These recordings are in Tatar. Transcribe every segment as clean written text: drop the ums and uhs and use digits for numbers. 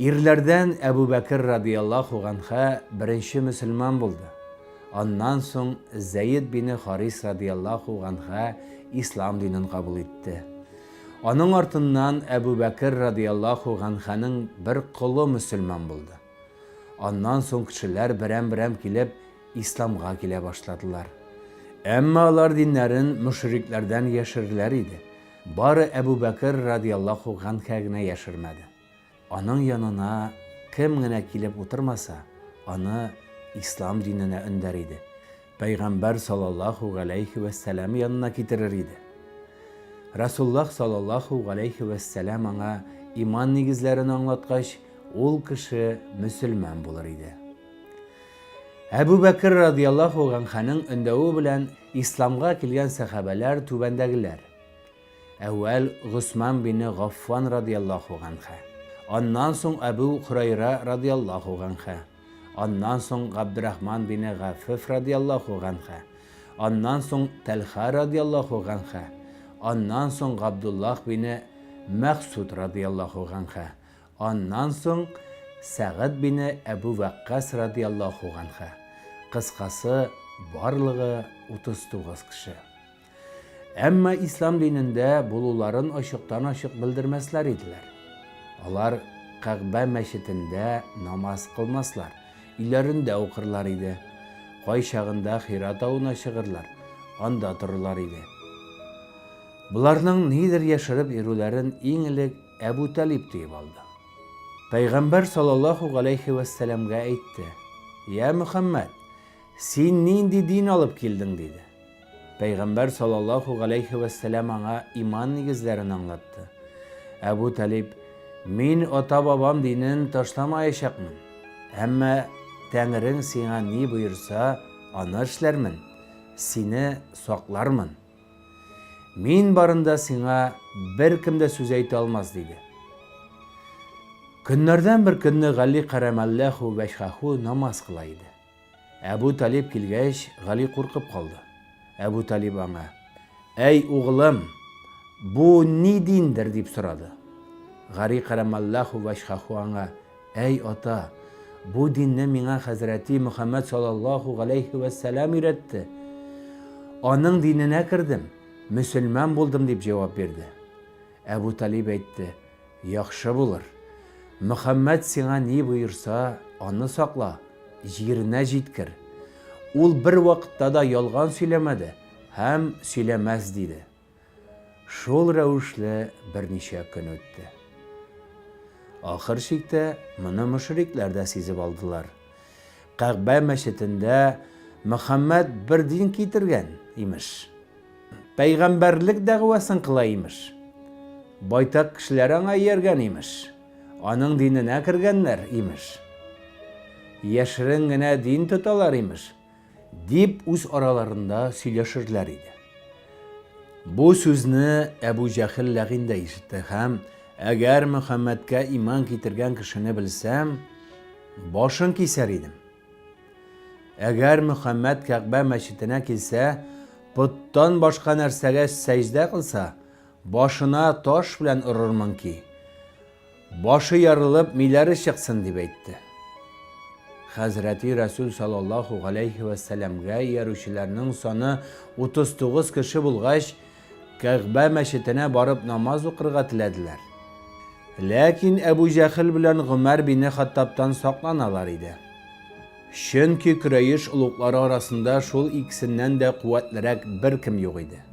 Ирләрдән Әбу Бәкер радыяллаһу ганһә беренче мөселман булды. Аннан соң Зәед бине Харис радыяллаһу ганһә ислам динен кабул итте. Аның артыннан Әбу Бәкер радыяллаһу ганһәнең бер колы мөселман булды. Аннан соң кешеләр берәм-берәм килеп исламга килә башладылар. Әмма алар диннәрен мөшрикләрдән яшерерләр иде. Бары Әбу Бәкер радыяллаһу ганһә генә яшермәде. Аның янына кем генә килеп утырмаса, аны ислам диненә өндәр иде. Пәйгамбәр салаллаһу галәйһи вәссәлам янына китерер иде. Расуллаһ салаллаһу галәйһи вәссәлам аңа иман нигезләрен аңлаткач, ул кеше мөселман булыр иде. Әбү Бәкер радыяллаһу ганһәнең өндәве белән исламга килгән сәхабәләр түбәндәгеләр. Әүвәл Госман бине Гаффан радыяллаһу ганһә. Аннан соң Әбү Хөрәйрә радыяллаһу ганһә. Аннан соң Габдрахман бине Гафеф радыяллаһу ганһә. Аннан соң Тәлха радыяллаһу ганһә. Аннан соң Габдуллаһ бине Мәгъсуд радыяллаһу ганһә. Аннан соң Сәгыд бине Әбү Вәккас радыяллаһу ганһә. Кыскасы, барлыгы 39 кеше. Әмма ислам динендә булуларын ачыктан-ачык белдермәсләр иделәр. Алар Кәгъбә мәчетендә намаз кылмаслар, өйләрендә укырлар иде. Кайчагында Хира тавына чыгырлар, анда торырлар иде. Боларның нидер яшереп йөрүләрен иң элек Әбү Талиб тоеп алды. Пәйгамбәр саллаллаһу галәйһи вәссәламгә әйтте, Йә Мөхәммәд, син нинди дин алып килдең? диде. Пәйгамбәр саллаллаһу галәйһи вәссәлам аңа иман нигезләрен аңлатты. Әбү Талиб, Мин ата-бабам динен ташламаячакмын, әмма Тәңрең сиңа ни боерса, аны эшләрмен, сине саклармын. Мин барында сиңа беркем дә сүз әйтә алмас, диде. Көннәрдән бер көнне Гали кәрәмәлләһу вәҗһәһү намаз кыла иде. Әбү Талиб килгәч, Гали куркып калды. Әбү Талиб аңа, Әй, угылым, бу ни диндер? дип сорады. Гали кәрәмәлләһу вәҗһәһү аңа, Әй, ата, бу динне миңа хәзрәти Мөхәммәд саллаллаһу галәйһи вәссәлам өйрәтте. Аның диненә кердем, мөселман булдым, дип җавап бирде. Әбү Талиб әйтте, Яхшы булыр. Мөхәммәд сиңа ни боерса, аны сакла, җиренә җиткер. Ул бервакытта да ялган сөйләмәде һәм сөйләмәс, диде. Шул рәвешле берничә көн үтте. Ахыр чиктә моны мөшрикләр дә сизеп алдылар. Кәгъбә мәчетендә Мөхәммәд бер дин китергән, имеш. Пәйгамбәрлек дәгъвасын кыла, имеш. Байтак кешеләр аңа ияргән, имеш. Аның диненә кергәннәр, имеш. Яшерен генә дин тоталар, имеш. Дип үз араларында сөйләшерләр иде. Бу сүзне Әбу Җәһел ләгыйн дә ишетте һәм, Әгәр Мөхәммәдкә иман китергән кешене белсәм, башын кисәр идем. Әгәр Мөхәммәд Кәгъбә мәчетенә килсә, поттан башка нәрсәгә сәҗдә кылса, башына таш белән орырмын ки, башы ярылып, миләре чыксын, дип әйтте. Хәзрәти Рәсүл саллаллаһу галәйһи вә сәләмгә иярүчеләрнең саны 39 кеше булгач, Кәгъбә мәчетенә барып намаз укырга теләделәр. Ләкин Әбү Җәһел белән Гомәр бине Хаттабтан сакланалар иде. Чөнки Көрәеш олуглары арасында шул икесеннән дә куәтлерәк беркем юк иде.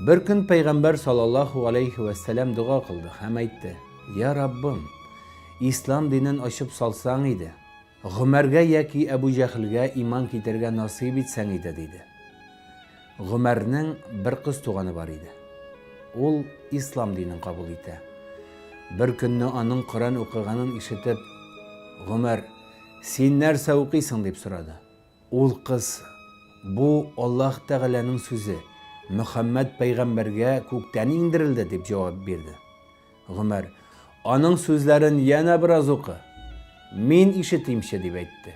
Беркөн Пәйгамбәр саллаллаһу галәйһи вә сәлам дога кылды һәм әйтте, Я Раббым, Ислам динен ачып салсаң иде, Гомәргә яки Әбү Җәһелгә иман китерергә насыйп итсәң иде, диде. Гомәрнең бер кыз туганы бар иде. Ул ислам динен кабул итә. Бер көнне аның Коръән укыганын ишетеп, Гомәр, син нәрсә укыйсың, дип сорады. Ул кыз, Бу Аллаһ Тәгаләнең сүзе, Мөхәммәд пәйгамбәргә күктән иңдерелде, дип җавап бирде. Гомәр, Аның сүзләрен янә бераз укы, мин ишетимче, дип әйтте.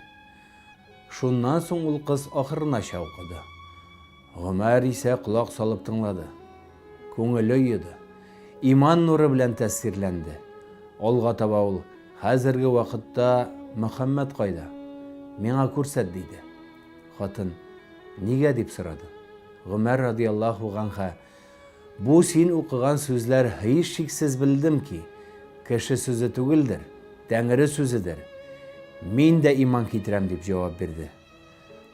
Шуннан соң ул кыз ахырынача укыды. Гомәр исә колак салып тыңлады. Күңеле оеды. Иман нуры белән тәэсирләнде. Алга таба ул, Хәзерге вакытта Мөхәммәд кайда? Миңа күрсәт, диде. Хатын, Нигә? дип сорады. Гомәр радыяллаһу ганһә, Бу син укыган сүзләр һичшиксез белдем ки, кеше сүзе түгелдер, Тәңре сүзедер. Мин дә иман китерәм, дип җавап бирде.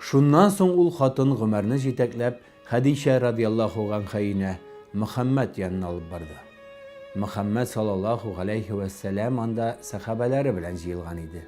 Шуннан соң ул хатын Гомәрне җитәкләп Хәдичә радыяллаһу ганһә өенә Мөхәммәд янына алып барды. Мөхәммәд саллаллаһу галәйһи вә сәлам анда сәхабәләре белән җыелган иде.